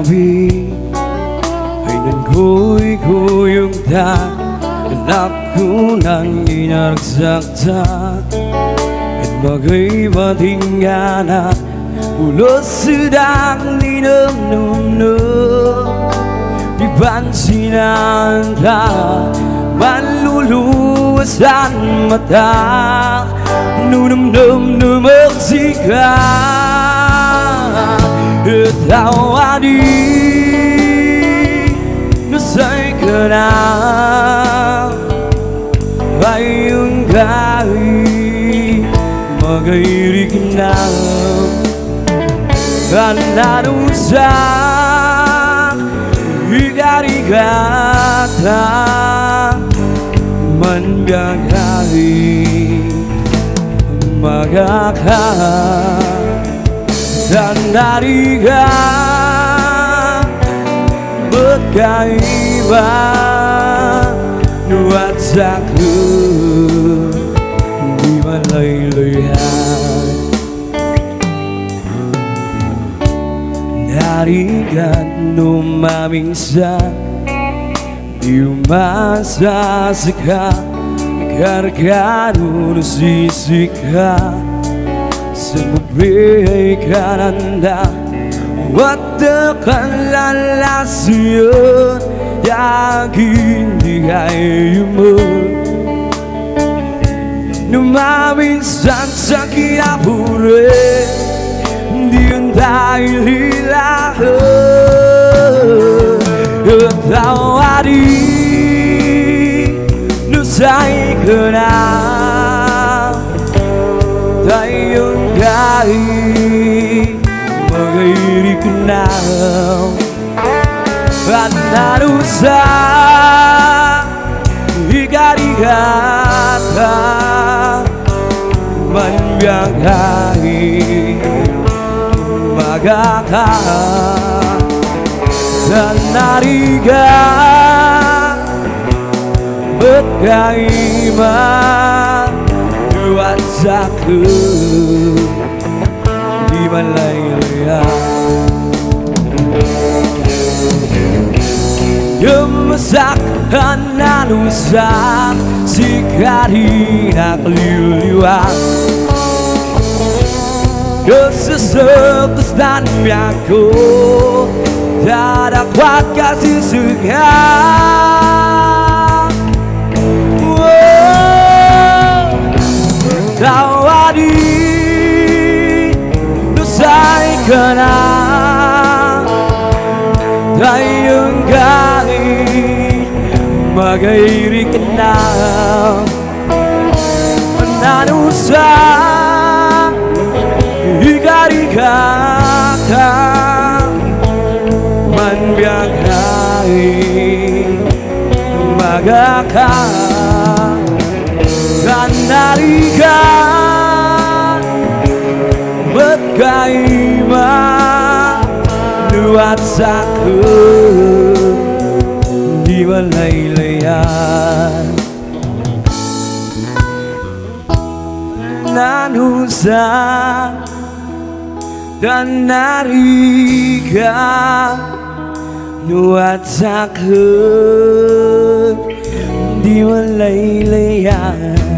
gabi ay nanggoy-goyong anak ko nang inagsaksak at bagay matingana ulos sedang ninam-num-num di pansinanta manluluwasan mata nunum-num-num magsika tawadi nasay ka na ayong gawi magairik na kanarusak igarigata manbiyagari magaka dan nariga berkaiba nuat saku di malaylayan nariga numamingsa di masa seka gargano sisika sebuah kananda watakan lalasya yakin di kayumu numaminsan sa kinapure diuntai lilah tawari nusai kenal tayong gai magairik na at narusak igarigata manbiyagay magaka dan nariga berkaima buat saku di malaylayan Gemasak ananusak sikari nakliliwan kesesek dan biangku tak dapat kasih segan tawadi nusai kenal tayong gali magairik na nanusak igarigata manbiyagay magaka dan nariga berkaima nuat saku di malaylayan nanusak dan nariga nuat saku di malaylayan